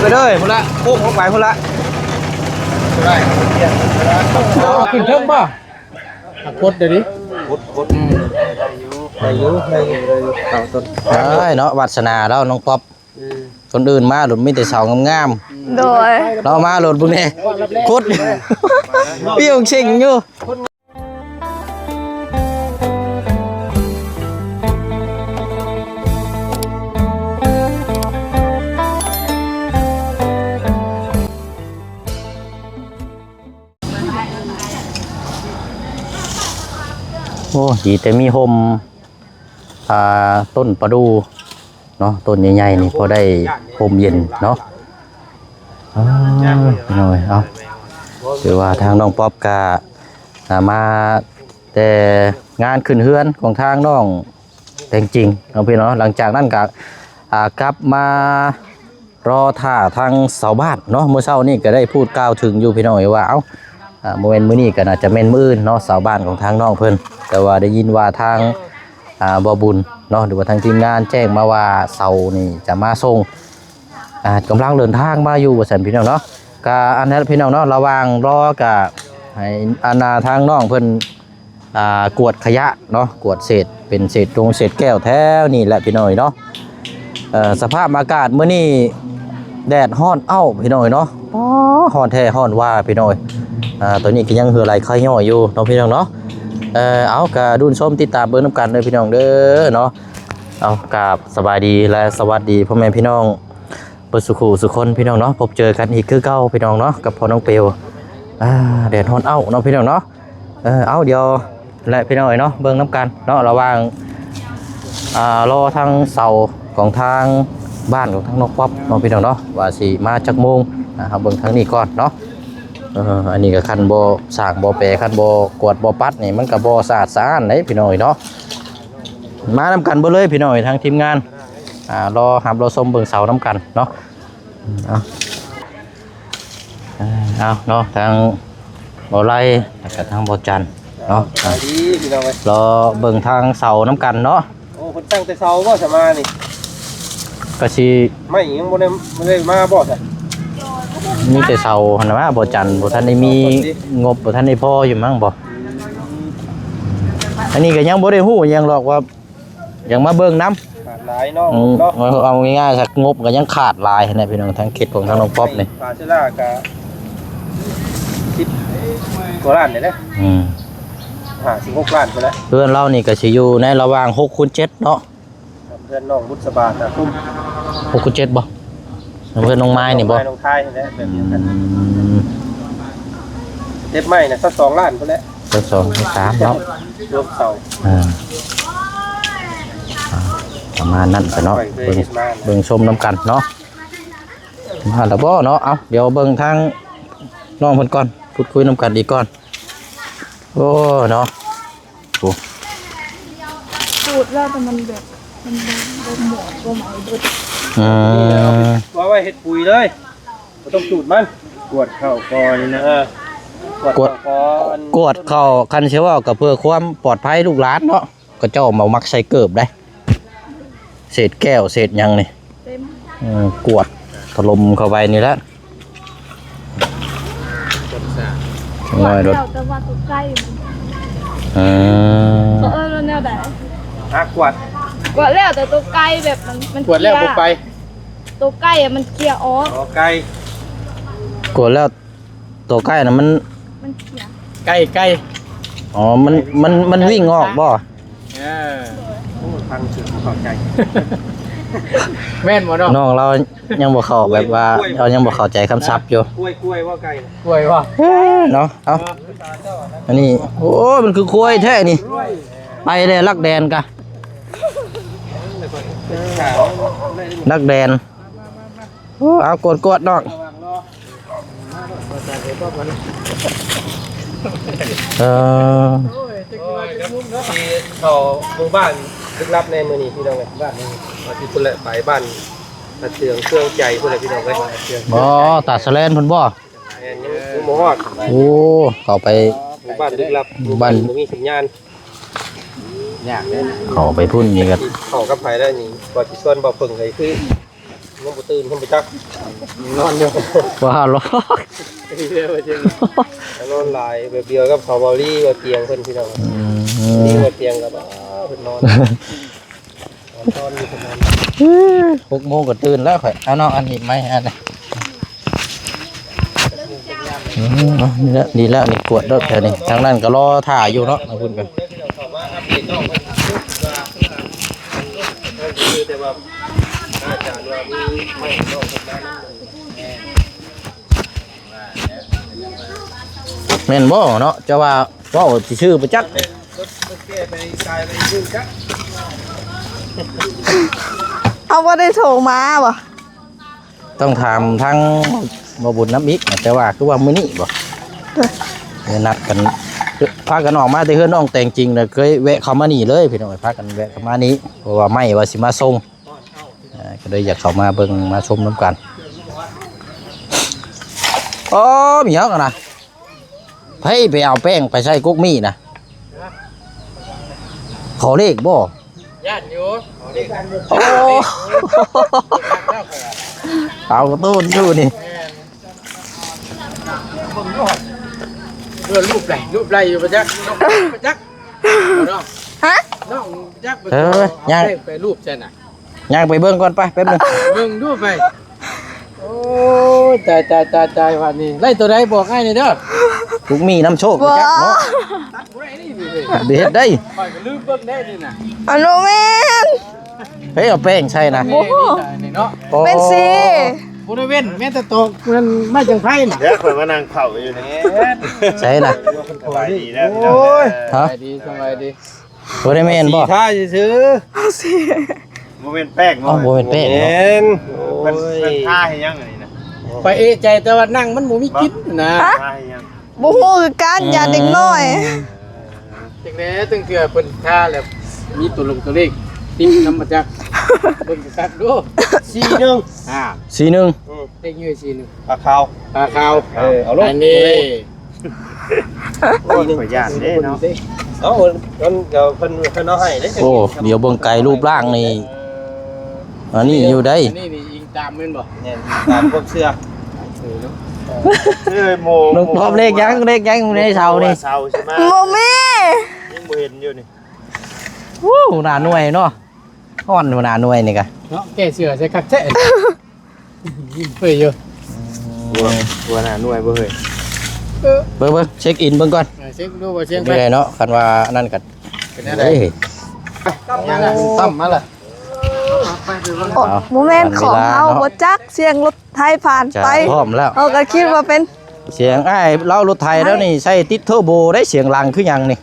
ເລີຍພຸ້ນລະ ໂຄ້ງລົງໄປພຸ້ນລະ. ຂຶ້ນເທິງບໍ່? ອ່ະ ກົດເດນີ້ ກົດ ກົດ ອືມ ໄດ້ຢູ່ ໄດ້ຢູ່ ໄດ້ຢູ່ ໄດ້ຢູ່ ເອົາຕົ້ນ ໄດ້ເນາະ ວາດສະໜາລາວ ນ້ອງປັອບ. ອືມ ຄົນອື່ນມາໂລດມີແຕ່ເສົາງາມໆ ໂດຍ ລາວມາໂລດເບິ່ງແດ່ ກົດ ປີ້ວເຊັງຢູ່. ໂອ້ ດີແຕ່ມີຮົ່ມ ອ່າ ຕົ້ນປະດູ່ເນາະ ຕົ້ນໃຫຍ່ໆນີ້ ພໍໄດ້ຮົ່ມເຢັນເນາະ. ອ່າ ພີ່ນ້ອງເອີຍ ເອົາ ຖືວ່າທາງນ້ອງປັອບກະ ອ່າ ມາແຕ່ງານຂຶ້ນເຮືອນຂອງທາງນ້ອງແຕງຈິງເນາະ ພີ່ນ້ອງເນາະ. ຫຼັງຈາກນັ້ນກະ ອ່າ ກັບມາ ລໍຖ້າທາງຊາວບ້ານເນາະ ມື້ເຊົ້ານີ້ກໍໄດ້ພູດກ່າວເຖິງຢູ່ພີ່ນ້ອງເອີຍວ່າ ເອົ້າ ອ່າ ບໍ່ແມ່ນມື້ນີ້ກໍໜ້າຈະແມ່ນມື້ອື່ນເນາະ ຊາວບ້ານຂອງທາງນ້ອງເພິ່ນ. ແຕ່ວ່າໄດ້ຍິນວ່າທາງ ອ່າ ບໍ່ບຸນເນາະ ຫຼືວ່າທາງທີມງານແຈ້ງມາວ່າເສົານີ້ຈະມາສົ່ງ ອ່າ ກຳລັງເດີນທາງມາຢູ່ວ່າຊັ້ນພີ່ນ້ອງເນາະ. ກະອັນນັ້ນພີ່ນ້ອງເນາະ ລະຫວ່າງລໍກະໃຫ້ອັນນ່າທາງນ້ອງເພິ່ນ ອ່າ ກວດຂະຫຍະເນາະ ກວດເສດ ເປັນເສດຕົງເສດແກ້ວແຖວນີ້ແຫຼະພີ່ນ້ອງເນາະ. ເອີ ສະພາບອາກາດມື້ນີ້ແດດຮ້ອນເອົ້າພີ່ນ້ອງເນາະ. ອໍ ຮ້ອນແທ້ຮ້ອນວ່າພີ່ນ້ອງ. ອ່າ ຕອນນີ້ກໍຍັງເຫື່ອໄຫຼໄຄຍ້ອຍຢູ່ເນາະພີ່ນ້ອງເນາະ. ເອີ ເອົາ ກໍດຸນຊົມຕິດຕາມເບິ່ງນຳກັນເດີພີ່ນ້ອງເດີເນາະ. ເອົາ ກາບສະບາຍດີ ແລະ ສະຫວັດດີພໍ່ແມ່ພີ່ນ້ອງ ເບິດສູ່ຄູ່ສູ່ຄົນພີ່ນ້ອງເນາະ. ພົບເຈີກັນອີກຄືເກົ່າພີ່ນ້ອງເນາະ ກັບພໍ່ນ້ອງເປວ. ອ່າ ແດດຮ້ອນເອົ້າເນາະພີ່ນ້ອງເນາະ. ເອີ ເອົາ ດຽວແຫຼະພີ່ນ້ອງເອີຍເນາະ ເບິ່ງນຳກັນເນາະ ລະຫວ່າງ ອ່າ ລໍທາງເສົາຂອງທາງບ້ານຂອງທາງນ້ອງປັອບເນາະພີ່ນ້ອງເນາະ ວ່າຊິມາຈັກໂມງ. ອ່າ ເຮົາເບິ່ງທາງນີ້ກ່ອນເນາະ. ເອີ ອັນນີ້ກໍຄັນບໍ່ສ້າງບໍ່ແປ ຄັນບໍ່ກວດບໍ່ປັດນີ້ ມັນກໍບໍ່ສະອາດສະອ້ານເດ້ພີ່ນ້ອງເອີຍເນາະ. ມານຳກັນເບິດເລີຍພີ່ນ້ອງເອີຍ ທາງທີມງານ ອ່າ ລໍຮັບລໍຊົມເບິ່ງເສົານຳກັນເນາະ. ເອົາ ເອົາເນາະ ທາງບໍ່ໄລ ແລ້ວກໍທາງບໍ່ຈັນເນາະ. ສະບາຍດີພີ່ນ້ອງເອີຍ ລໍເບິ່ງທາງເສົານຳກັນເນາະ. ໂອ້ ເພິ່ນຕັ້ງແຕ່ເຊົ້າບໍ່ສະມານີ້? ກະຊິ ໄມ້ຍັງບໍ່ໄດ້ ບໍ່ໄດ້ມາບໍ່ຊະ? ມີແຕ່ເສົາຫັ້ນນະ ບໍ່ຈັນ ບໍ່ທັນໄດ້ມີ ເສົາກ່ອນຕິ ງົບບໍ່ທັນໄດ້ພໍຢູ່ມັ້ງບໍ່? ອືມ ອັນນີ້ກໍຍັງບໍ່ໄດ້ຮູ້ຫຍັງດອກວ່າ ຢາກມາເບິ່ງນຳ ຂາດຫຼາຍເນາະ. ອືມ ເນາະ ເອົາງ່າຍໆ ສັກງົບກໍຍັງຂາດຫຼາຍຫັ້ນແຫຼະພີ່ນ້ອງ ທາງເຂດຂອງທາງນ້ອງປັອບນີ້ ປາເຊລາກໍສິບກວ່າລ້ານນີ້ແຫຼະ. ອືມ ຫ້າສິບຫົກລ້ານພຸ້ນແຫຼະ. ເຮືອນລາວນີ້ກໍຊິຢູ່ໃນລະຫວ່າງຫົກຄູນເຈັດເນາະ. ເຮືອນນ້ອງບຸດສະບານະ ຫົກຄູນເຈັດບໍ່? ເຮືອນນ້ອງໄມ້ນີ້ບໍ່? ນ້ອງໄມ້ນ້ອງທາຍນີ້ແຫຼະ ແບບດຽວກັນ. ອືມ ເຕັບໄມ້ນະ ຊາວສອງລ້ານພຸ້ນແຫຼະ. ຊາວສອງ ຊາວສາມເນາະ ລວມເສົາ. ອ່າ ອ່າ ປະມານນັ້ນຊະເນາະ. ເບິ່ງ ເບິ່ງຊົມນຳກັນເນາະ. ມາແລ້ວບໍ່ເນາະ? ເອົາ ດຽວເບິ່ງທາງນ້ອງເພິ່ນກ່ອນ ພູດຄຸຍນຳກັນອີກກ່ອນ. ໂອ້ ເນາະ. ໂອ້ ຈູດແລ້ວ ແຕ່ມັນແບບ ມັນບໍ່ ບໍ່ໝອດ ບໍ່ໄໝເບິດ. ອືມ ວ່າໄວ້ເຮັດປຸຍເລີຍ ບໍ່ຕ້ອງຈູດມັນ. ກວດເຂົ້າກ່ອນນະ. ເອີ ກວດ ກວດເຂົ້າກ່ອນ ກວດເຂົ້າ ຄັນຊິເວົ້າກໍເພື່ອຄວາມປອດໄພລູກຫຼານເນາະ. ເຂົາເຈົ້າບໍ່ມັກໃສ່ເກີບເດ້ ເສດແກ້ວເສດຫຍັງນີ້. ເຕັມ ເອີ ກວດຖະຫຼົ່ມເຂົ້າໄປນີ້ແຫຼະ. ຈັກໜ້ອຍໂລດ ແລ້ວແຕ່ວ່າໂຕໄກ່ມັນ ອືມ ເຂົາເອີ້ນວ່າແນວໃດ? ຫາກວດ ກວດແລ້ວແຕ່ໂຕໄກ່ແບບມັນ ມັນ ກວດແລ້ວບໍ່ໄປ ໂຕໄກ່ອະມັນເຄຍອອກ. ອໍ ໄກ່ ກວດແລ້ວ ໂຕໄກ່ນະມັນ ມັນເຄຍ ໄກ່ ໄກ່ ອໍ ມັນ ມັນ ມັນວິ່ງອອກບໍ່? ເອີ ໂອ້ ຟັງເສຍງບໍ່ເຂົ້າໃຈ. ແມ່ນບໍ່ນ້ອງ? ນ້ອງລາວຍັງບໍ່ເຂົ້າ ແບບວ່າ ກວຍ ລາວຍັງບໍ່ເຂົ້າໃຈຄຳສັບຢູ່. ກວຍ ກວຍບໍ່ໄກ່? ກວຍບໍ່? ເອີ ເນາະ ເອົາ ອັນນີ້ ໂອ້ ມັນຄືຄວາຍແທ້ນີ້. ກວຍ ໄປແລ້ວລັກແດນກະ ລັກແດນ. ໂອ້ ເອົາ ກວດໆ ນ້ອງ. ເອີ ທີ່ເຂົ້າໝູ່ບ້ານລຶກລັບໃນມື້ນີ້ພີ່ນ້ອງເອີຍ. ບ້ານນີ້ວ່າຊິພຸ້ນແຫຼະ ໄປບ້ານຕາເຊືອງເຄື່ອງໃຈພຸ້ນແຫຼະພີ່ນ້ອງເອີຍ. ບໍ່ ຕາສະແລນພຸ້ນບໍ່? ແມ່ນ ຍັງ ຍັງບໍ່ຮອດ. ໂອ້ ເຂົ້າໄປ ໝູ່ບ້ານລຶກລັບ ໝູ່ບ້ານບໍ່ມີສັນຍານ ຍາກເດ້. ເຂົ້າໄປພຸ້ນນີ້ກໍ ເຂົ້າກັບໃຜໄດ້ນີ້ ວ່າຊິຊວນບໍ່ເພິ່ງໄດ້ຄື ຍັງບໍ່ຕື່ນ ຍັງບໍ່ຈັກ ນອນຢູ່ ວ່າຫຼອກ ນອນຫຼາຍ ແບບດຽວກັບເຂົາເບົາລີ ເບົາຕຽງເພິ່ນ ພີ່ນ້ອງ. ອືມ ນີ້ເບົາຕຽງກໍ ອ້າ ເພິ່ນນອນ ນອນຢູ່ເພິ່ນນອນ. ຫົກໂມງກໍຕື່ນແລ້ວຂ້ອຍ. ເອົາເນາະ ອັນນີ້ໄມ້ອັນນີ້. ອືມ ເອົາ ນີ້ແຫຼະ ດີແລ້ວ ນີ້ກວດໂລດແຖວນີ້. ທາງນັ້ນກໍລໍຖ້າຢູ່ເນາະ ທາງພຸ້ນກໍ ແມ່ນບໍ່ເນາະ? ເຈົ້າວ່າເວົ້າຊື່ໆ ບໍ່ຈັກ. ເຮົາບໍ່ໄດ້ໂທມາບໍ່? ຕ້ອງຖາມທາງບ່າວບຸນນຳອີກ ແຕ່ວ່າຄືວ່າມື້ນີ້ບໍ່ ໄດ້ນັດກັນ ພາກັນອອກມາແຕ່ເຮືອນນ້ອງແຕງຈິງ ແລ້ວເຄີຍແວະເຂົ້າມານີ້ເລີຍ ພີ່ນ້ອງເອີຍ. ພາກັນແວະເຂົ້າມານີ້ ເພາະວ່າໄມ້ວ່າຊິມາສົ່ງ ເອີ ກໍເລີຍຢາກເຂົ້າມາເບິ່ງມາຊົມນຳກັນ. ໂອ້ ມີຫຍັງຫັ້ນນະ? ໃຜໄປເອົາແປ້ງໄປໃສ່ກົກໝີ່ນະ? ຂໍເລກບໍ່? ຢ້ານຢູ່ ໂອ້ ເອົາກະຕູນຢູ່ນີ້. ແມ່ນ ເບິ່ງຢູ່ ເອີ ຮູບໄດ້ ຮູບໄດ້ຢູ່ ບໍ່ຈັກ ບໍ່ຈັກ ເນາະ. ຮະ? ນ້ອງບໍ່ຈັກ ເອີ ຍ່າງ ໄປ ໄປຮູບໃສ່ນະ. ຍ່າງໄປເບິ່ງກ່ອນ ໄປ ແປັບໜຶ່ງ ເບິ່ງດູໄປ. ໂອ້ຍ ຕາຍ ຕາຍ ຕາຍ ຕາຍ ບາດນີ້ໄດ້ໂຕໃດບອກອ້າຍແດ່ເດີ. ລູກໝີ້ນຳໂຊກ ບໍ່ ບໍ່ຈັກເນາະ ຕັດບໍ່ໄດ້ນີ້ ໄປເຮັດໄດ້ ຂ້ອຍກໍລືມເບິ່ງແດ່ນີ້ນະ. ອັນບໍ່ແມ່ນ ເຮີ້ຍ ເອົາແປ້ງໃສ່ນະ ບໍ່ຮູ້ ນີ້ເນາະ ເປັນສີ ບໍ່ໄດ້ເວັ້ນ ແມ່ນແຕ່ຕອກ ມັນມາຈັ່ງໄພນະ. ດຽວຂ້ອຍມານັ່ງເຝົ້າຢູ່ນີ້ ໃສ່ນະ. ສະບາຍດີເດີ ໂອ້ຍ ສະບາຍດີ ສະບາຍດີ. ບໍ່ໄດ້ແມ່ນບໍ່? ທາຊື່ໆ ບໍ່ແມ່ນແປ້ງ ເອົ້າ ບໍ່ແມ່ນແປ້ງເນາະ ແມ່ນ ໂອ້ຍ ເພິ່ນ ເພິ່ນທາໃຫ້ຫຍັງອັນນີ້ນະ? ຂ້ອຍເອະໃຈແຕ່ວ່າໜັງມັນບໍ່ມີກິ່ນນະ ທາໃຫ້ຫຍັງ? ບໍ່ຮູ້ຄືກັນ ຢ້ານເດັກນ້ອຍ. ຈັ່ງໃດຈັ່ງເທື່ອເພິ່ນທາແລ້ວມີຕົວລົງຕົວເລກຕິດນຳມາຈັກ ເບິ່ງຄັກໆດູ. ສີ່ໜຶ່ງ ອ່າ ສີ່ໜຶ່ງ ເລກຢູ່ສີ່ໜຶ່ງ ປາຂາວ ປາຂາວ ເອີ ເອົາລົງ ອັນນີ້ ໂອ້ຍ ຂ້ອຍຢ້ານເດ້ເນາະ. ເອົ້າ ມັນກໍເພິ່ນ ເພິ່ນເອົາໃຫ້ເດ້. ໂອ້ ດຽວເບິ່ງໄກຮູບຮ່າງນີ້ ອັນນີ້ຢູ່ໃດ໋ ອັນນີ້ນີ້ອີງຕາມແມ່ນບໍ່? ແມ່ນ ຕາມຄວາມເຊື່ອ ເຊື່ອໂມ ນ້ອງປອມ ເລກຫຍັງ ເລກຫຍັງໃນເສົານີ້? ເສົາຊິມາ ບໍ່ມີ ຍັງບໍ່ເຫັນຢູ່ນີ້. ໂອ້ ຫົວໜ້າໜ່ວຍເນາະ ຮ້ອນ ຫົວໜ້າໜ່ວຍນີ້ກະເນາະ ແກ້ເສື້ອໃສ່ຄັກແທ້. ເຮີ້ຍຢູ່ ຫົວ ຫົວໜ້າໜ່ວຍບໍ່ເຮີ້ຍ? ເອີ ເບິ່ງ ເບິ່ງ ເຊັກອິນເບິ່ງກ່ອນ ເອີ ເຊັກດູວ່າສຽງໄປ ເປັນຈັ່ງໃດເນາະ. ຄັນວ່າອັນນັ້ນກໍເປັນຈັ່ງໃດ ເອີຍ ຕັ້ມມາລະ ໂອ້ ບໍ່ແມ່ນຂອງເຮົາ ບໍ່ຈັກ ສຽງລົດໄຖຜ່ານໄປ ພ້ອມແລ້ວ ເຮົາກໍຄິດວ່າເປັນ ສຽງອ້າຍລາວລົດໄຖແລ້ວນີ້ ໃສ່ຕິດເທີໂບໄດ໋ ສຽງຫຼັງຄືຫຍັງນີ້.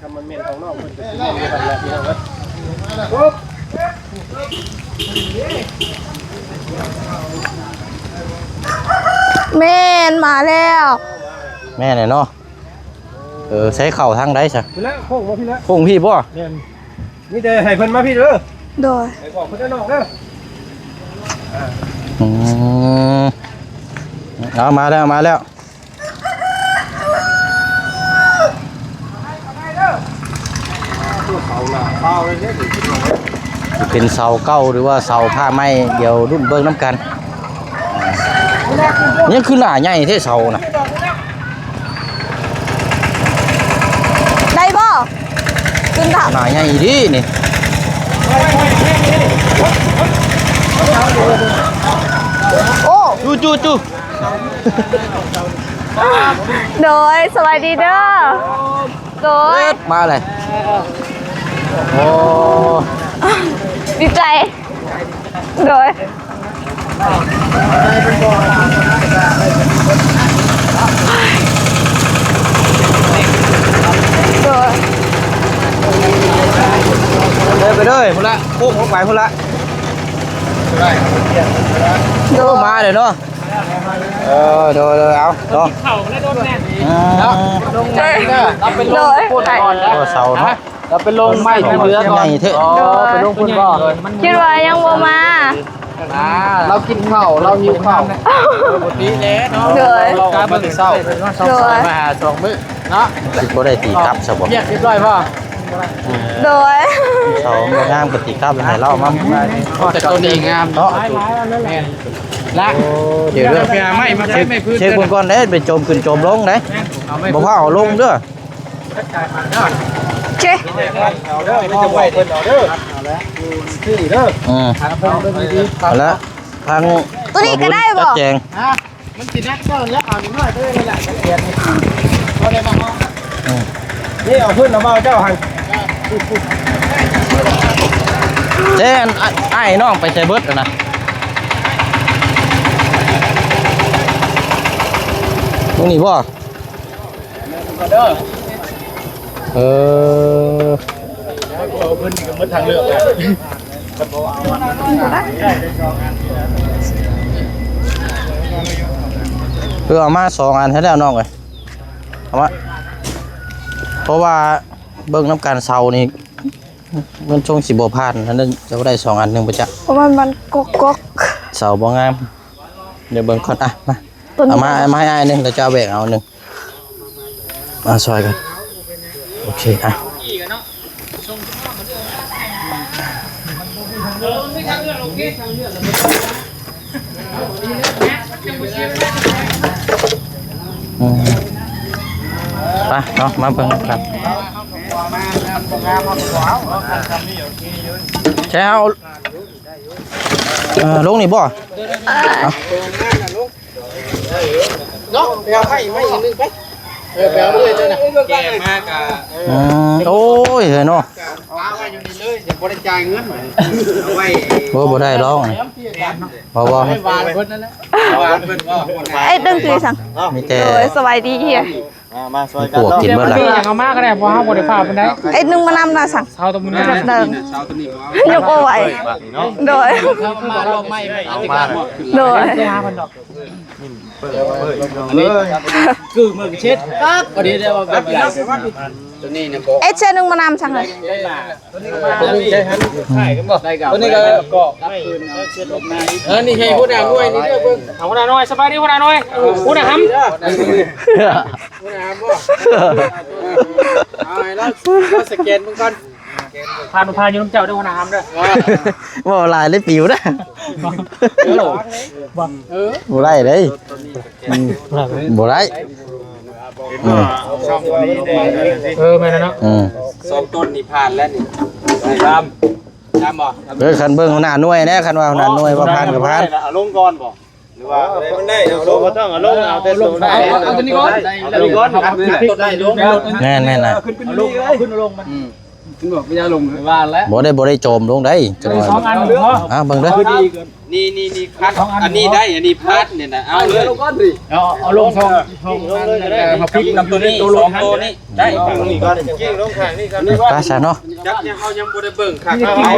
ແມ່ນ ມາແລ້ວ ແມ່ນແຫຼະເນາະ. ເອີ ໃສ່ເຂົ້າທາງໃດຊະ? ພີ້ແຫຼະ ໂຄ້ງມາພີ້ແຫຼະ ໂຄ້ງພີ້ບໍ່? ແມ່ນ ມີແຕ່ໃຫ້ເພິ່ນມາພີ້ເດີ. ໂດຍ ໃຫ້ບອກເພິ່ນນອກເດີ. ອືມ ເອົາ ມາແລ້ວ ມາແລ້ວ. ເປັນເສົາເກົ່າ ຫຼືວ່າເສົາຜ້າໄມ້ ດຽວລຸ້ນເບິ່ງນຳກັນ. ຍັງຄືໜ້າໃຫຍ່ແທ້ເສົານະ. ໄດ້ບໍ່? ຂຶ້ນຖາມ ໜ້າໃຫຍ່ດີນີ້. ໂອ້ ຈູໆໆ. ໂດຍ ສະບາຍດີເດີ. ໂດຍ ມາເລີຍ. ໂອ້ ດີໃຈ. ໂດຍ ໂດຍ ເດີນໄປເດີ ພຸ້ນລະ ໂຄ້ງລົງໄປພຸ້ນລະ. ໂດຍ ມາເລີຍເນາະ. ເອີ ໂດຍ ໂດຍ ເອົາ ເນາະ ເຂົ້າໄດ້ໂດນແນ່ນ ເອີ ເນາະ ລົງໄປເດີ ເຮົາໄປລົງ ໂດຍ ພຸ້ນກ່ອນເດີ ໂອ້ ເສົາເນາະ ເຮົາໄປລົງໄມ້ທີ່ເຫຼືອກ່ອນ ໃຫຍ່ແທ້ ອໍ ໂດຍ ໄປລົງພຸ້ນບໍ່? ຄິດວ່າຍັງບໍ່ມາ ອ່າ ລາວກິນເຂົ້າ ລາວຫິວເຂົ້າ ປົກກະຕິແຫຼະເນາະ ໂດຍ ລາວອອກມາແຕ່ເຊົ້າ ໂດຍ ມາຫາສອງມື້ເນາະ ຊິບໍ່ໄດ້ຕີກັບຊະບໍ່? ວຽກຮຽບຮ້ອຍບໍ່? ໂດຍ ເຂົາບໍ່ງາມກໍຕິກັບໃຫ້ລາວມາ ແຕ່ຕົວນີ້ງາມເນາະ ແມ່ນລະ ໂອ້ ດຽວເດີ ໄປຫາໄມ້ມາໃຊ້ໄມ້ພື້ນ ເຊັກເບິ່ງກ່ອນເດ້ ໄປໂຈມຂຶ້ນໂຈມລົງເດ້ ບໍ່ພາເອົາລົງເດີ ໂອເຄ ເອົາເດີ ເອົາເດີ ເອົາເດີ ເອົາແລ້ວ ຊື້ເດີ ອືມ ເອົາລະ ທາງ ຕົວນີ້ກໍໄດ້ບໍ່ ຈັດແຈງ ຮະ ມັນຊິໜັກເຈົ້າແລ້ວ ເອົາໜ້ອຍໆເດີ ນີ້ລະ ຈະແອບນີ້ ພໍໄດ້ບໍ່ເນາະ ອືມ ນີ້ເອົາພື້ນເອົາເບົາເຈົ້າຫັ້ນ ແຕ່ອັນ ອ້າຍ ອ້າຍນ້ອງໄປໃສເບິດຫັ້ນນະ ຕົງນີ້ບໍ່? ເອີ ເພິ່ນນີ້ກໍໝົດທາງເລືອກແລ້ວ ເອີ ເອົາມາສອງອັນໃຫ້ແລ້ວນ້ອງເອີຍ ເອົາມາ ເພາະວ່າເບິ່ງນຳກັນເສົານີ້ ມັນຊົງຊິບໍ່ຜ່ານ ອັນນັ້ນຈະບໍ່ໄດ້ສອງອັນໜຶ່ງບໍ່ຈັກ ເພາະວ່າມັນກອກໆ ເສົາບໍ່ງາມ ດຽວເບິ່ງກ່ອນ ອ່ະ ມາ ເອົາມາ ເອົາມາໃຫ້ອ້າຍໜຶ່ງ ແລ້ວຈະເອົາແບກເອົາໜຶ່ງ ມາຊ່ອຍກັນ ໂອເຄ ອ່ະ ອືມ ໄປເນາະ ມາເບິ່ງນຳກັນ ໃຊ້ເຮົາ ເອີ ລົງນີ້ບໍ່? ເອົາ ເນາະ ໄປເອົາໄມ້ ໄມ້ອີກໜຶ່ງໄປ ເອີ ໄປເອົາເລີຍເຈົ້ານະ ແກ່ມາກະ ອືມ ໂອ້ຍ ເຮີ້ຍເນາະ ເອົາໄວ້ຢູ່ນີ້ເລີຍ ຢ່າ ບໍ່ໄດ້ຈ່າຍເງິນ ເອົາໄວ້ ໂອ້ ບໍ່ໄດ້ດອກ ບໍ່ ບໍ່ ໄວ້ວາງເພິ່ນນັ້ນແຫຼະ ວາງເພິ່ນບໍ່ ໄອ້ເຖິງຄືສັງ ມີແຕ່ ໂດຍ ສະບາຍດີ ອ່າ ມາຊ່ອຍກັນເນາະ ກິນເບິດລະ ເອົາມາກໍໄດ້ ເພາະເຮົາບໍ່ໄດ້ພາປານໃດ ໄອ້ໜຶ່ງມານຳນະສັງ ເຊົ້າຕົວມື້ນີ້ ເດີ ຍົກບໍ່ໄຫວ ໂດຍ ມາລອບໃໝ່ ໂດຍ ຄືມືເຊັດ ປັບ ພໍດີໄດ້ວ່າແບບ ຕົວນີ້ນະບໍ່ ເອັດເຊນໜຶ່ງມານຳສັງເລີຍ ຕົວນີ້ກໍ ຕົວນີ້ກໍ ເອີ ນີ້ໃຫ້ຫົວໜ້າໜ່ວຍນີ້ເດີເບິ່ງ ເອົາຫົວໜ້າໜ່ວຍ ສະບາຍດີຫົວໜ້າໜ່ວຍ ຫົວໜ້າຫຳ ຫົວໜ້າຫຳບໍ່ ເອົາໃຫ້ລາວ ລາວສະແກນເບິ່ງກ່ອນ ຜ່ານບໍ່ຜ່ານຢູ່ນຳເຈົ້າເດີ ຫົວໜ້າຫຳເດີ ເວົ້າຫຼາຍເລີຍປິວນະ ເອີ ບໍ່ໄດ້ເດ້ ອືມ ບໍ່ໄດ້ ອືມ ເອີ ແມ່ນແລ້ວເນາະ ອືມ ສອງຕົ້ນນີ້ຜ່ານແລ້ວນີ້ ງາມ ງາມບໍ່ ເອີ ຄັນເບິ່ງຫົວໜ້າໜ່ວຍແດ່ ຄັນວ່າຫົວໜ້າໜ່ວຍວ່າຜ່ານກໍຜ່ານ ເອົາລົງກ່ອນບໍ່ ຫຼືວ່າ ເອີ ມັນໄດ້ ເອົາລົງ ບໍ່ຕ້ອງເອົາລົງ ເອົາແຕ່ໂຕໄດ້ ເອົາ ເອົາຕົວນີ້ກ່ອນ ເອົາຕົວນີ້ ເອົາຕົວນີ້ ແມ່ນໆ ນະ ເອົາຂຶ້ນ ຂຶ້ນລົງ ອືມ ຂຶ້ນບໍ່ ບໍ່ຢາກລົງ ວ່າແລ້ວ ບໍ່ໄດ້ ບໍ່ໄດ້ໂຈມລົງໄດ໋ ຈັກໜ້ອຍ ສອງອັນພໍ ອ່າ ເບິ່ງເດີ ນີ້ ນີ້ ນີ້ ຄັດ ອັນນີ້ໄດ້ ອັນນີ້ພາດນີ້ນະ ເອົາເລີຍ ເອົາ ເອົາລົງສອງ ສອງອັນ ເອົາພິກນຳຕົວນີ້ ສອງໂຕນີ້ ໄດ້ ຂ້າງນີ້ກ່ອນ ກິ້ງລົງຂ້າງນີ້ກ່ອນ ໄປຊະເນາະ ຈັກຍັງ ເຮົາຍັງບໍ່ໄດ້ເບິ່ງຄັກ ເອົາ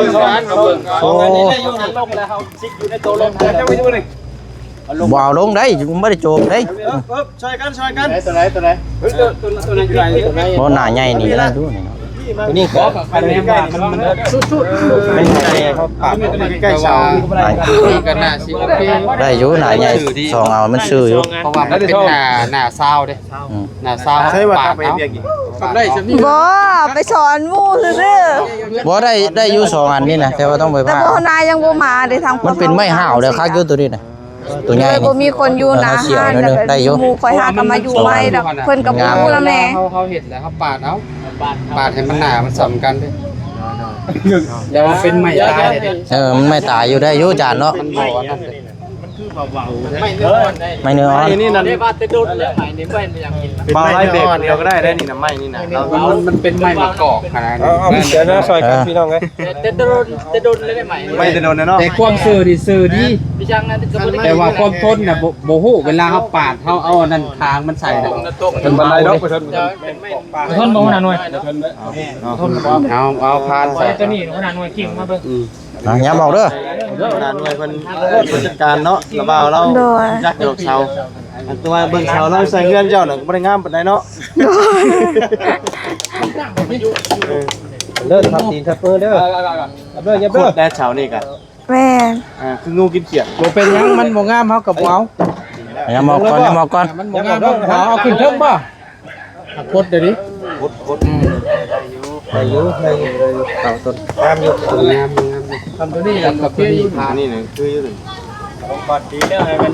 ເອົາ ເອົາ ເອົາ ເອົາ ອັນນີ້ໄດ້ຢູ່ ລົງແລ້ວ ເຮົາຊິກຢູ່ໃນໂຕລົງ ເອົາລົງ ບໍ່ເອົາລົງໄດ໋ ບໍ່ໄດ້ໂຈມໄດ໋ ເອີ ເອີ ຊ່ອຍກັນ ຊ່ອຍກັນ ຕົວໃດ ຕົວໃດ ເຮີ້ຍ ຕົວ ຕົວ ຕົວນັ້ນຢູ່ໃດ ບໍ່ ໜ້າໃຫຍ່ນີ້ນະ ຕົວນີ້ກໍ ອັນນີ້ມັນ ມັນສຸດໆ ມັນໃຫຍ່ ເຮົາປາດໃກ້ໆເສົາ ນີ້ກໍໜ້າຊິໂອເຄ ໄດ້ຢູ່ ໜ້າໃຫຍ່ ສອງເອົາ ມັນຊື່ຢູ່ ເພາະວ່າມັນເປັນໜ້າ ໜ້າຊາວເດ້ ອືມ ໜ້າຊາວ ໃຊ້ວ່າ ປາດ ເອົາ ໄປເຮັດວຽກອີກ ບໍ່ ໄປສອນໝູ່ຊື່ໆ ບໍ່ ໄດ້ ໄດ້ຢູ່ສອງອັນນີ້ນະ ແຕ່ວ່າຕ້ອງໄປ ແຕ່ພາ ບໍ່ ນາຍັງບໍ່ມາເດ້ ທາງ ມັນເປັນໄມ້ຫ້າວແລ້ວ ຄັກຢູ່ຕົວນີ້ນະ ຕົວໃຫຍ່ ເອີ ນີ້ ບໍ່ມີຄົນຢູ່ໜ້າຮ້ານ ເອີ ໄດ້ຢູ່ ໝູ່ຂ້ອຍຫາກໍມາຢູ່ໃໝ່ດອກ ເພິ່ນກໍບໍ່ຮູ້ລະແມ່ ເຮົາ ເຮົາເຮັດແລ້ວ ເຮົາປາດເອົາ ປາດໃຫ້ມັນໜາ ມັນສ່ຳກັນເດ້ ແຕ່ວ່າເປັນໄມ້ຕາຍເດ້ ເອີ ມັນໄມ້ຕາຍຢູ່ ໄດ້ຢູ່ ຈານເນາະ ມັນບໍ່ອັນນັ້ນເດ້ ໄມ້ເນື້ອອ່ອນ ໄມ້ເນື້ອອ່ອນ ໄມ້ນີ້ນັ້ນ ເດ້ວ່າແຕ່ດົນແລ້ວ ໄມ້ນີ້ບໍ່ເຫັນຢາກກິນ ເບົາໄລ່ເບກເດີຍວກໍໄດ້ ໄດ້ນີ້ນະ ໄມ້ນີ້ນະ ມັນ ມັນເປັນໄມ້ມະກອກຫັ້ນນະ ເອົາ ເອົາ ເອີ ຊ່ອຍກັນ ພີ່ນ້ອງເອີຍ ແຕ່ ແຕ່ດົນ ແຕ່ດົນແລ້ວໄມ້ ໄມ້ແຕ່ດົນແລ້ວເນາະ ແຕ່ຄວາມຊື່ນີ້ຊື່ດີ ແຕ່ວ່າຄວາມທົນນະ ບໍ່ ບໍ່ຮູ້ ເວລາເຮົາປາດ ເຮົາເອົາອັນນັ້ນທາງມັນໃສ່ນະ ມັນບໍ່ໄດ້ດອກ ບໍ່ທົນບໍ່ ຫົວໜ້າໜ່ວຍ ບໍ່ທົນເນາະ ເອົາ ເອົາຜ່ານ ໃສ່ຕົວນີ້ ຫົວໜ້າໜ່ວຍກິ້ງມາເບິ່ງ ອືມ ອ່ະ ຍາມອອກເດີ ຫົວໜ້າໜ່ວຍເພິ່ນຈັດການເນາະ ລະບ່າວລາວ ໂດຍ ຈັກດອກເສົາ ອັນຕົວເບິ່ງເສົາລາວໃສ່ເຮືອນເຈົ້ານະ ກໍບໍ່ໄດ້ງາມປານໃດເນາະ ໂດຍ ເອີ ເດີ ທັບຕີນທັບມືເດີ ເດີ ຢ່າເດີ ແຕ່ເສົານີ້ກະ ແມ່ນ ອ່າ ຄືງູກິນຂຽດ ບໍ່ເປັນຫຍັງ ມັນບໍ່ງາມ ເຮົາກໍບໍ່ເອົາ ຍາມອອກກ່ອນ ຍາມອອກກ່ອນ ມັນບໍ່ງາມ ເຮົາເອົາຂຶ້ນເທິງບໍ່ ກົດເດນີ້ ກົດ ກົດ ອືມ ໄດ້ຢູ່ ໄດ້ຢູ່ ໄດ້ຢູ່ ໄດ້ຢູ່ ເອົາຕົ້ນງາມຢູ່ ຕົ້ນງາມ ງາມຢູ່ ທຳຕົວນີ້ ທຳກັບຕົວນີ້ ນີ້ນະ ຄືຢູ່ ຂອງບັດດີເດີ ໃຫ້ມັນ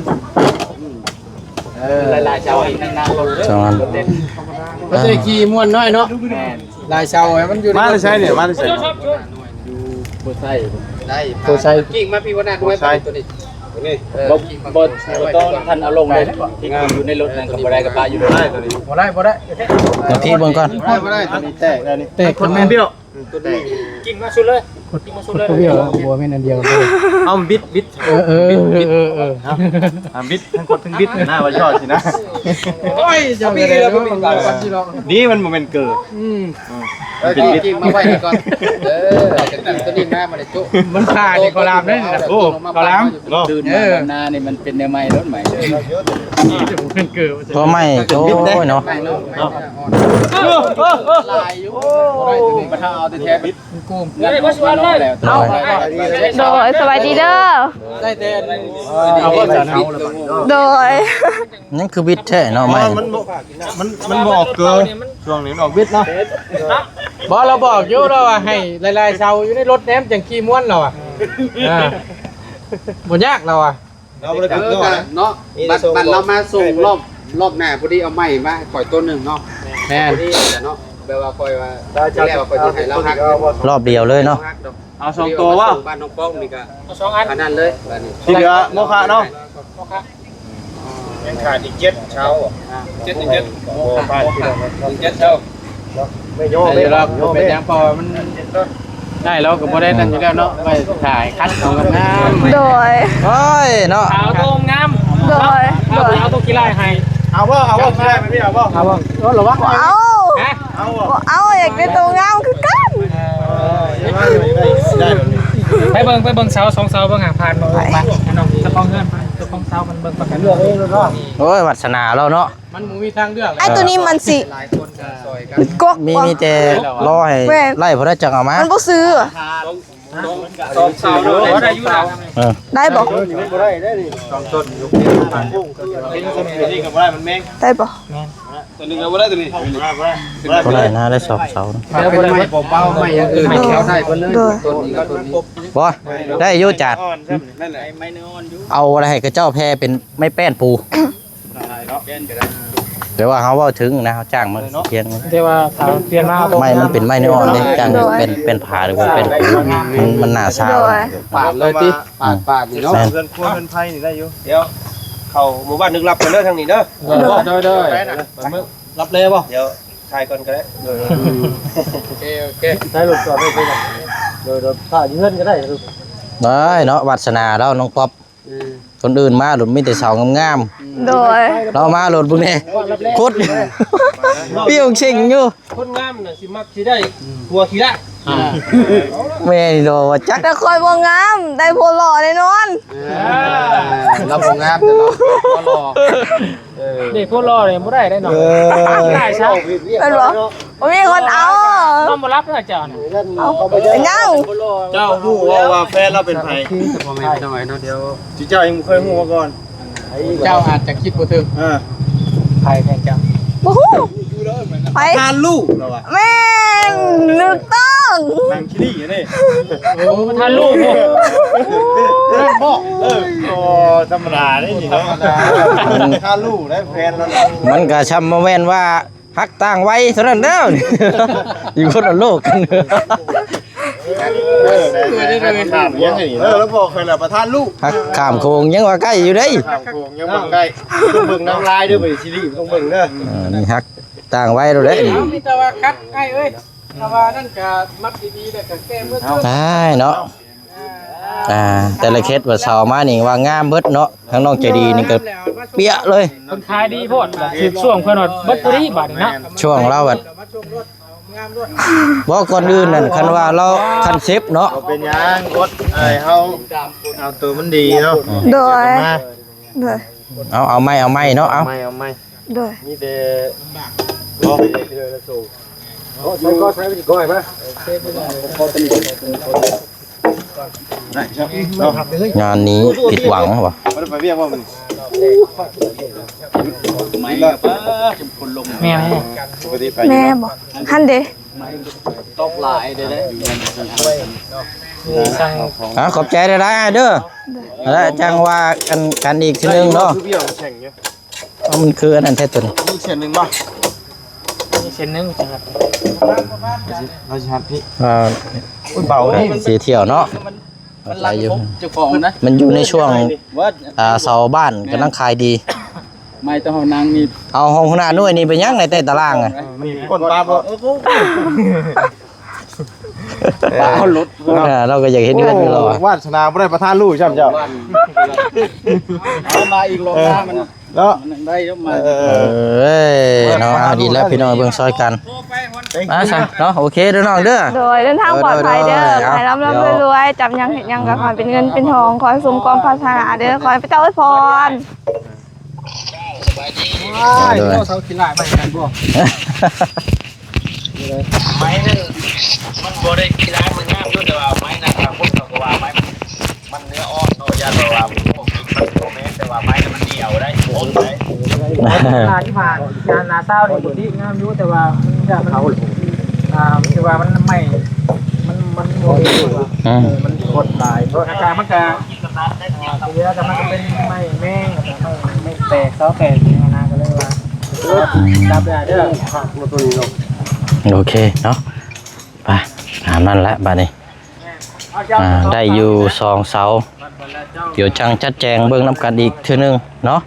ເອີ ຫຼາຍໆເຈົ້າອີກນານລົງເດີ ສອງອັນ ບໍ່ໄດ້ຂີ່ມ່ວນນ້ອຍເນາະ ແມ່ນ ຫຼາຍເຊົ້າໃຫ້ມັນຢູ່ ມາແຕ່ໃສນີ້ ມາແຕ່ໃສ ຢູ່ໂພໄຊ ໄດ້ ໂພໄຊ ກິ້ງມາພີ້ ຫົວໜ້າ ໂພໄຊ ຕົວນີ້ ຕົວນີ້ ເອີ ບໍ່ ບໍ່ ບໍ່ຕ້ອງທັນເອົາລົງເລີຍ ທີ່ຢູ່ໃນລົດນັ້ນກໍບໍ່ໄດ້ ກໍປະຢູ່ ບໍ່ໄດ້ ບໍ່ໄດ້ ມາພີ້ເບິ່ງກ່ອນ ບໍ່ໄດ້ ບໍ່ໄດ້ ຕົວນີ້ແຕກແລ້ວນີ້ ແຕກ ມັນແມ່ນ ເບ້ຍ ອືມ ຕົວນີ້ກິ້ງມາສຸດເລີຍ ກິ້ງມາສຸດເລີຍ ເບ້ຍ ບໍ່ແມ່ນອັນດຽວກັນເລີຍ ເອົາບິດ ບິດ ເອີ ເອີ ບິດ ເອີ ເອີ ເອີ ອ່າ ບິດ ທັງກົດທັງບິດນະ ວ່າຊອດຊິນະ ໂອ້ຍ ເຈົ້າກໍໄດ້ເນາະ ດີມັນບໍ່ແມ່ນເກີ ອືມ ເອີ ກິ້ງ ກິ້ງມາໄວ້ນີ້ກ່ອນ ເອີ ຈັ່ງນັ້ນຕົວນີ້ມາ ມາໄດ້ຈຸ ມັນຜ່ານີ້ກໍລາມໄດ້ນີ້ນະ ໂອ້ ກໍລາມ ຕື່ນມາແບບໜ້ານີ້ມັນເປັນແນວໃໝ່ໂລດໃໝ່ເລີຍ ເກີ ພໍໃໝ່ ໂອ້ຍເນາະ ຫຼາຍຢູ່ ບັດເຮົາເອົາແຕ່ແທ້ບິດ ມັນໂກງ ເອົາ ໂດຍ ສະບາຍດີເດີ ໄດ້ແຕ່ ເອົາບໍ່ສະເອົາລະບາດ ໂດຍ ຍັງຄືບິດແທ້ເນາະ ໄມ້ ມັນບໍ່ ມັນ ມັນບໍ່ອອກເກີ ຊ່ວງນີ້ມັນອອກບິດເນາະ ບໍ່ ລາວບອກຢູ່ ລາວວ່າໃຫ້ຫຼາຍໆເສົາຢູ່ໃນລົດແນມຈັ່ງຂີ່ມ່ວນ ລາວວ່າ ອ່າ ບໍ່ຍາກ ລາວວ່າ ເອີ ເນາະ ບັດ ບັດລາວມາສົ່ງຮອບ ຮອບໜ້າ ພໍດີເອົາໄມ້ມາໃຫ້ຂ້ອຍໂຕໜຶ່ງເນາະ ແມ່ນ ພໍດີເນາະ ແບບວ່າຂ້ອຍວ່າ ທີແລກວ່າຂ້ອຍຊິໃຫ້ລາວຮັກ ຮອບດຽວເລີຍເນາະ ເອົາສອງໂຕບໍ່ ບ້ານນ້ອງປ້ອງນີ້ກະ ເອົາສອງອັນ ອັນນັ້ນເລີຍ ບາດນີ້ ທີ່ເຫຼືອໂມຄະເນາະ ຍັງຂາດອີກເຈັດເສົາ ເຈັດ ເຈັດ ບໍ່ພາດ ເຈັດເສົາ ໄດ້ຢູ່ແລ້ວ ບໍ່ເປັນຫຍັງ ເພາະວ່າມັນໄດ້ ລາວກໍບໍ່ໄດ້ນັ້ນຢູ່ແລ້ວເນາະ ໄວ້ຖ່າຍຄັດເອົາງາມໆ ໂດຍ ໂອ້ຍເນາະ ເອົາໂຕງາມ ໂດຍ ເອົາ ເອົາໂຕຂີ້ລ້າຍໃຫ້ ເອົາບໍ່ ເອົາບໍ່ ຂີ້ລ້າຍມັນມີ ເອົາບໍ່ ເອົາບໍ່ ໂອ້ ລະວັງ ເອົາ ຮະ ເອົາບໍ່ ເອົາ ຢາກໄດ້ໂຕງາມຄືກັນ ໄປເບິ່ງ ໄປເບິ່ງເສົາສອງເສົາ ເບິ່ງຫາຜ່ານບໍ່ ໄປ ໄປ ນ້ອງເຈົ້າຂອງເຮືອນ ເຈົ້າຂອງເສົາ ມັນເບິ່ງປະກັນ ໂອ້ຍ ວາດສະໜາລາວເນາະ ມັນບໍ່ມີທາງເລືອກ ໄອ້ຕົວນີ້ມັນຊິ ຫຼາຍຄົນກໍຊ່ອຍກັນ ກົກ ມີ ບໍ່ ມີແຕ່ລໍໃຫ້ ແມ່ນ ໄລ່ຜູ້ໃດຈັ່ງເອົາມາ ມັນບໍ່ຊື້ ສອງ ສອງເສົາເນາະ ໄດ້ຢູ່ນະ ເອີ ໄດ້ບໍ່ ຕົວນີ້ມັນບໍ່ໄດ້ ໄດ້ນີ້ ສອງຕົ້ນ ຕົວນີ້ກໍບໍ່ໄດ້ ມັນແມງ ໄດ້ບໍ່ ຕົວໜຶ່ງກໍບໍ່ໄດ້ ຕົວນີ້ ບໍ່ໄດ້ນະ ໄດ້ສອງເສົາ ແຕ່ບໍ່ໄດ້ໄມ້ເປົ່າໆ ໄມ້ຢ່າງອື່ນ ໂດຍ ເອົາໄດ້ເບິດເລີຍ ໂດຍ ຕົ້ນນີ້ກັບຕົ້ນນີ້ ບໍ່ ໄດ້ຢູ່ຈານ ອ່ອນຊ້ຳນັ້ນແຫຼະ ເອົາໄວ້ໃຫ້ເຂົາເຈົ້າແຜ່ເປັນໄມ້ແປ້ນປູ ແຕ່ວ່າເຮົາເວົ້າເຖິງນະ ເຮົາຈ້າງມາ ເນາະ ພຽງ ແຕ່ວ່າຖ້າເປັນມາ ໄມ້ມັນເປັນໄມ້ນອນເດ້ ຈ້າງ ໂດຍ ເປັນ ເປັນຜາ ຫຼືວ່າເປັນ ມັນ ມັນໜ້າຊາວ ໂດຍ ປາດເລີຍຕິ ປາດ ປາດນີ້ເນາະ ແມ່ນ ເຮືອນຄົວເຮືອນໄພນີ້ໄດ້ຢູ່ ດຽວເຂົ້າໝູ່ບ້ານລຶກລັບກັນເດີ ທາງນີ້ເດີ ໂດຍ ໂດຍ ໂດຍ ລັບແລ້ວບໍ່ ດຽວຖ່າຍກ່ອນກໍໄດ້ ໂດຍ ໂອເຄ ໂອເຄ ໃຊ້ລົດຈອດໄວ້ ໂດຍ ໂດຍ ຖ້າຢູ່ເຮືອນກໍໄດ້ ໄດ້ເນາະ ວາດສະໜາລາວ ນ້ອງປັອບ ອືມ ຄົນອື່ນມາໂລດມີແຕ່ສາວງາມໆ ໂດຍ ລາວມາໂລດເບິ່ງແດ່ ໂຄດ ປີ້ວເຊັງຢູ່ ຄົນງາມນະຊິມັກຊິໄດ້ຜົວຂີ້ລ້າຍ ອ່າ ແມ່ນບໍ່ວ່າຈັກ ແຕ່ຂ້ອຍບໍ່ງາມ ໄດ້ຜົວຫຼໍ່ແນ່ນອນ ອ່າ ລາວບໍ່ງາມແຕ່ລາວຫຼໍ່ ເອີ ເດັກຜູ້ຫຼໍ່ນີ້ບໍ່ໄດ້ເດ້ເນາະ ເອີ ຫຼາຍຊະ ແມ່ນບໍ່? ບໍ່ມີຄົນເອົາ ນອນບໍ່ຫຼັບເດີເຈົ້ານະ ເອົ້າ ເປັນຫຍັງ? ເຈົ້າຮູ້ບໍ່ວ່າແຟນລາວເປັນໃຜ? ພໍ່ແມ່ພີ່ນ້ອງເນາະ ດຽວ ທີ່ເຈົ້າຍັງບໍ່ເຄີຍຮູ້ມາກ່ອນ ເຈົ້າອາດຈະຄິດບໍ່ເຖິງ ເອີ ໃຜແມ່ນເຈົ້າ? ບໍ່ຮູ້ ໃຜ? ປະທານລູກລາວວ່າ ແມ່ນ ຖືກຕ້ອງ ນາງຂີ້ຫຼີ້ນີ້ ໂອ້ ປະທານລູກ ແມ່ນບໍ່? ເອີ ບໍ່ທຳມະດາເດ້ນີ້ເນາະ ປະທານລູກໄດ້ແຟນລາວ ມັນກະຊ່ຳບໍ່ແມ່ນວ່າ ຮັກຕ່າງໄວເທົ່ານັ້ນແລ້ວ ຢູ່ຄົນລະໂລກກັນ ເອີ ເອີ ແມ່ນໆ ເອີ ລາວບອກຂ້ອຍລະປະທານລູກ ຮັກຂ້າມໂຂງຍັງວ່າໃກ້ຢູ່ເດ້ ຂ້າມໂຂງຍັງບໍ່ໃກ້ ຕ້ອງເບິ່ງນາງລາຍເດີ ບັດນີ້ຊີຣີຕ້ອງເບິ່ງເດີ ເອີ ນີ້ຮັກຕ່າງໄວໂລດເດ້ ມີແຕ່ວ່າຄັດອ້າຍເອີຍ ຖ້າວ່ານັ້ນກະມັກດີໆ ແລ້ວກະແກ້ເໝິດ ຕາຍເນາະ. ອ່າ ແຕ່ລະເຂດວ່າເຊົ່າມານີ້ວ່າງາມເບິດເນາະ ທາງນ້ອງໃຈດີນີ້ກໍເປຍເລີຍ ເພິ່ນຂາຍດີໂພດ ຖືກຊ່ວງເພິ່ນວ່າເບິດພໍດີບາດນີ້ເນາະ ຊ່ວງລາວວ່າ ບໍ່ ກ່ອນອື່ນນັ້ນ ຄັນວ່າລາວຄັນເຊັບເນາະ ບໍ່ເປັນຫຍັງ ອົດ ອ້າຍເຮົາເອົາໂຕມັນດີເນາະ ໂດຍ ໂດຍ ເອົາ ເອົາໃໝ່ ເອົາໃໝ່ເນາະ ເອົາ ເອົາໃໝ່ ເອົາໃໝ່ ໂດຍ ມີແຕ່ລອງເທື່ອລະໂຕ ງານນີ້ຜິດຫວັງຫວາ ແມ່ນ ແມ່ນບໍ່? ຫັ້ນເດ. ຕົກຫຼາຍເດ້. ອ່າ ຂອບໃຈຫຼາຍໆເດີ ແລ້ວຈັ່ງວ່າກັນ ກັນອີກເທື່ອໜຶ່ງເນາະ. ເອົາ ມັນຄືອັນນັ້ນແທ້ຕົວນີ້. ມີເສັ້ນໜຶ່ງບໍ່? ມີເສັ້ນໜຶ່ງ ຈັງຫວະ ເຮົາຊິຫັດພີ້. ອ່າ ໂອ້ຍ ເບົາເດ້ ເສຍຖ້ຽວເນາະ. ມັນລັກຂອງເຈົ້າຂອງນະ ມັນຢູ່ໃນຊ່ວງ ອ່າ ເສົາບ້ານກຳລັງຂາຍດີ. ໄມ້ຕ້ອງເອົານາງນີ້ ເອົາຂອງຫົວໜ້າໜ່ວຍນີ້ໄປຍັງໃນໃຕ້ຕາລາງອະ? ມັນກົນປາບໍ່? ເອີ ເອົາລົດ ເອີ ລາວກໍຢາກເຮັດເຮືອນຢູ່ແລ້ວ. ໂອ້ ວາດສະໜາບໍ່ໄດ້ປະທານລູກຊ້ຳເຈົ້າ. ເອົາມາອີກລອບໜ້າມັນ ເນາະ ໄດ້ມາ. ເອີຍ ເນາະ ດີແລ້ວພີ່ນ້ອງ ເບິ່ງຊ່ອຍກັນ. ອ່າ ຊັ້ນເນາະ ໂອເຄເດີນ້ອງເດີ ໂດຍ ເດີນທາງປອດໄພເດີ ເອີ ໂດຍ ໂດຍ ເອົາ ໃຫ້ລ່ຳໆລວຍໆ ຈັບຫຍັງເຮັດຫຍັງກໍຂໍໃຫ້ເປັນເງິນເປັນທອງ ຂໍໃຫ້ສົມຄວາມປາດຖະໜາເດີ ຂໍໃຫ້ພະເຈົ້າອວຍພອນ. ໂດຍ ໂດຍ ເຂົາຂີ້ລ້າຍມາໃຫ້ກັນບໍ່? ໄມ້ນັ້ນມັນບໍ່ໄດ້ຂີ້ລ້າຍ ມັນງາມຢູ່ ແຕ່ວ່າໄມ້ນັ້ນ ບາງຄົນເຂົາກໍວ່າໄມ້ ມັນເນື້ອອ່ອນເນາະ ຢ້ານແບບວ່າ ໂອ້ ມັນບໍ່ແມ່ນ ແຕ່ວ່າໄມ້ມັນໜຽວໄດ໋ ຄົນໄດ໋. ໜ້າທີ່ຜ່ານ ໜ້າ ໜ້າຊາວນີ້ປົກກະຕິງາມຢູ່ ແຕ່ວ່າມັນ ມັນ ອ່າ ຄືວ່າມັນໄມ້ ມັນ ມັນບໍ່ດີ ອືມ ເອີ ມັນຄົນຫຼາຍ ອາກາດມັນກະ ອ່າ ເສຍ ແຕ່ມັນກະເປັນໄມ້ແມງ ແລ້ວກະໄມ້ ໄມ້ແຕກ ເສົາແຕກນີ້ນະ ກະເລີຍວ່າ ອືມ ຈັບໄດ້ເດີ ໂອເຄເນາະ ໄປ ຕາມນັ້ນແຫຼະບາດນີ້. ອ່າ ໄດ້ຢູ່ສອງເສົາ ດຽວຈັ່ງຈັດແຈງເບິ່ງນຳກັນອີກເທື່ອໜຶ່ງເນາະ.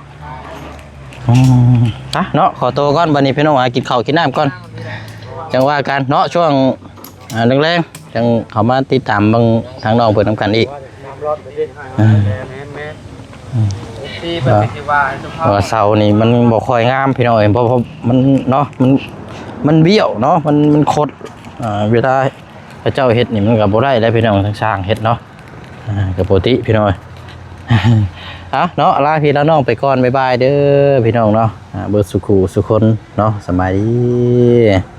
ອືມ ໄປເນາະ ຂໍໂຕກ່ອນ ບາດນີ້ພີ່ນ້ອງ ຫາກິນເຂົ້າກິນນ້ຳກ່ອນ ຈັ່ງວ່າກັນເນາະ ຊ່ວງ ອ່າ ແລງໆ ຈັ່ງເຂົ້າມາຕິດຕາມເບິ່ງທາງນ້ອງເພິ່ນນຳກັນອີກ. ເອີ ເອີ ເພາະວ່າເສົານີ້ມັນບໍ່ຄ່ອຍງາມພີ່ນ້ອງເອີຍ ເພາະ ເພາະມັນເນາະ ມັນ ມັນບ້ຽວເນາະ ມັນ ມັນຄົດ ອ່າ ເວລາ ເຂົາເຈົ້າເຮັດນີ້ມັນກໍບໍ່ໄດ້ແລ້ວພີ່ນ້ອງ ທາງຊ່າງເຮັດເນາະ ອ່າ ກໍປົກກະຕິພີ່ນ້ອງ. ເອົາເນາະ ລາພີ່ລານ້ອງໄປກ່ອນ ບາຍບາຍເດີພີ່ນ້ອງເນາະ ອ່າ ເບິດສູ່ຄູ່ສູ່ຄົນເນາະ ສະບາຍດີ.